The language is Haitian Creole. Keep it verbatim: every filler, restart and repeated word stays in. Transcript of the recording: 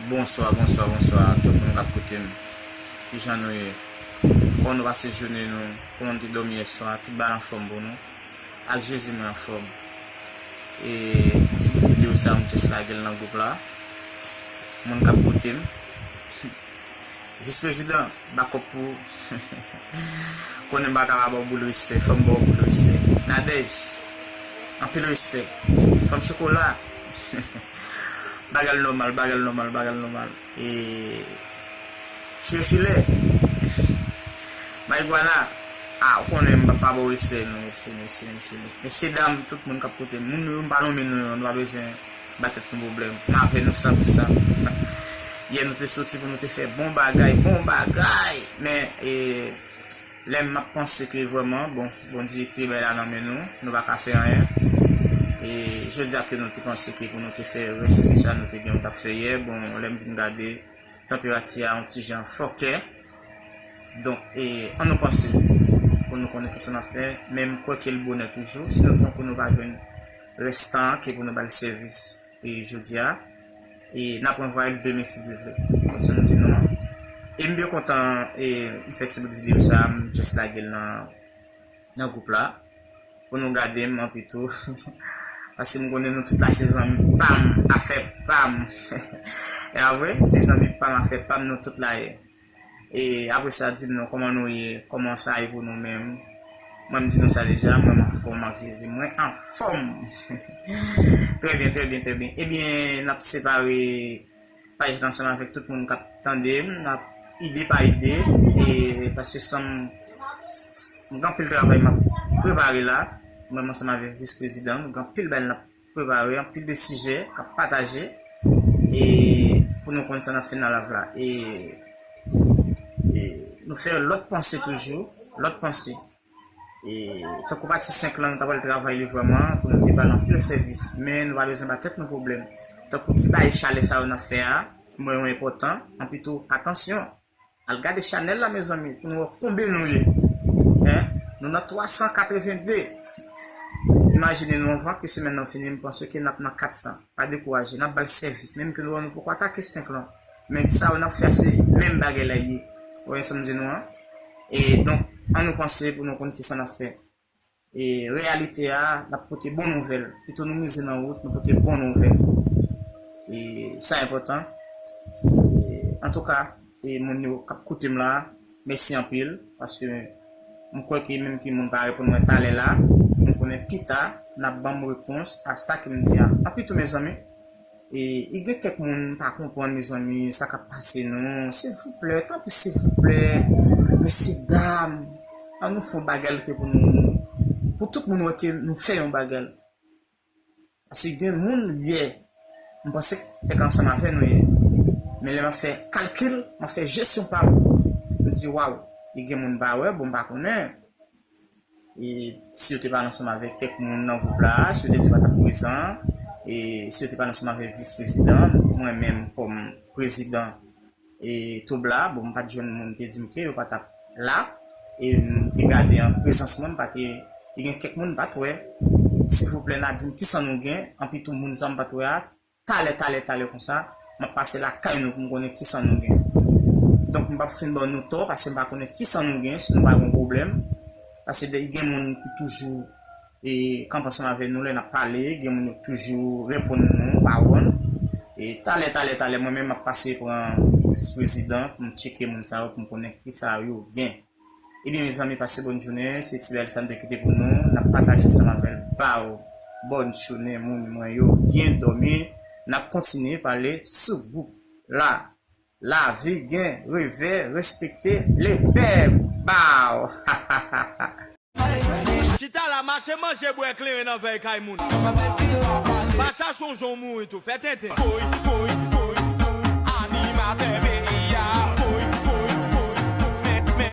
Bonswa, bonswa, bonswa tout moun k ap koute m. Kijan nou ye? Kòman nou pase jounen nou? Kòman nou te dòmi yèswa? Tout bagay anfòm pou nou? Ak Jezi mwen anfòm. E ti bout videyo sa a m just lage l nan gwoup la. Moun k ap koute m. Vis prezidan, bakòp pou konnen m pa ka pa ba w boul respè, fò m ba w boul respè. Nadèj, anpil respè. Fanm chokola. Bagay nòmal, bagay nòmal, bagay nòmal. E cheve filè. Marigwana. Ah, ou konnen m pa ba w respè non, mesye, mesye, mesye. Mesye dam, tout moun k ap koute m. Moun nou yo m pa nonmen nou yo, nou pa bezwen ba tèt nou pwoblèm. M avè nou san pou san. Yè nou te soti pou nou te fè bon bagay, bon bagay. Men, e, lè m ap panse ke vrèman, bon, Bondye tire bagay la nan men nou, nou pa ka fè anyen. E jodi a ke nou te panse ke pou nou te fè rès ke sa nou te gen, nou t ap fè yè, bon, lè m vin gade, tanperati a yon ti jan fòkè. Donk, e, ann nou panse pou nou konnen kisa n ap fè, men m kwè ke l bonè toujou, sinon tankou nou pa jwenn rès tan an ke pou nou ba l sèvis, e, jodi a. E n ap ranvwaye l demen si Dye vle. Konsa nou di nou an. E m byen kontan, e, m fè ti bout videyo sa a, m just lage l nan, nan gwoup la. Pou nou gade m anpi tou. Paske m konnen nou tout la se zanmi pa m, afè pa m. E pa vre? Se zanmi pa m, afè pa m, nou tout la ye. E apre sa, di m non, kòman nou ye? Kòman sa ye pou nou menm? Mwen, m di nou sa deja, mwen, m anfòm ak Jezi. Mwen anfòm! Trè byen, trè byen, trè byen. Ebyen, n ap separe paj la ansanm avèk tout moun k ap tande m, n ap ide pa ide, e paske san m, m gen anpil travay m ap prepare la, mwen menm ansanm avèk vis prezidan m, gen anpil bagay n ap prepare, anpil de sijè k ap pataje, e pou nou konn sa n ap fè nan live la. E, e nou fè lòt panse toujou, lòt panse. E tankou pati senk lan, nou ta pral travay li vrèman, pou nou te ba l anpil sèvis. Men nou pa bezwen ba tèt nou pwoblèm. Tankou ti bagay chalè sa yo n ap fè a, mwen yo enpòtan, anpi tou, atansyon. Al gade chanèl la, mezanmi, pou nou wè konbyen nou ye. Hein? Nou nan twa san katreven de. Imajine nou, anvan ke semèn nan fini, m panse ke n ap nan kat san. Pa dekouraje, n ap ba l sèvis. Menm ke nou wè nou poko atake senk lan. Men sa yo n ap fè a, se menm bagay la ye. Ou wè sa m di nou an? E donk, ann nou panse pou nou konn kisa n ap fè. E reyalite a, n ap pote bon nouvèl. Pito nou mize nan wout, nou pote bon nouvèl. E sa enpòtan. E antouka, e moun yo k ap koute m la, mèsi anpil. Paske m kwè ke menm ke moun pa reponn mwen talè la, m konnen pita, n ap ban m repons a sa ke m di a. Anpi tou, mezanmi, e, e gen kèk moun m pa konprann, mezanmi, sa k ap pase non. Silvouplè, tanpri, silvouplè, mesye dam, ann nou fè yon bagay ke pou nou, pou tout moun wè ke nou fè yon bagay. Paske gen moun, yè, m panse ke te ansanm avè nou yè. Men lè m ap fè kalkil, m ap fè jesyon pa m, m di, waw, e gen moun m pa wè, bon, m pa konnen. E si yo te pale ansanm avèk kèk moun nan gwoup la, si yo te di yo pa t ap prezan, e si yo te pale ansanm avèk vis prezidan, mwen menm kòm prezidan e toub la, bon, m pa t jwenn moun te di m ke yo pa t ap la, e m te gade an prezans mwen, m pa te, e gen kèk moun m pa t wè, silvouplè n a di m kisa nou gen, anpi tou moun sa m pa t wè a, talè, talè, talè konsa, m ap pase lakay nou pou m konnen kisa nou gen. Donk, m p ap fin ban nou tò, paske m pa konnen kisa nou gen, si nou pa gen pwoblèm. Paske de, gen moun ki toujou, e, kanpe ansanm avè nou lè n ap pale, gen moun yo toujou reponn nou, pawòl. E talè, talè, talè, mwen menm m ap pase pran vis prezidan pou m tcheke moun sa yo, pou m konnen kisa yo gen. Ebyen, mezanmi, pase bòn jounen. Se ti bèl sa m te kite pou nou. N ap pataje ansanm avè l. Baw, bòn jounen, moun mwen yo. Byen dòmi. N ap kontinye pale sou gwoup la. Lavi gen revè, respekte lepè. Baw. Chita la, mache manje, bwè kleren nan vèy kay moun. Pa chache yon jan w mouri tou, fè tenten. Animatè,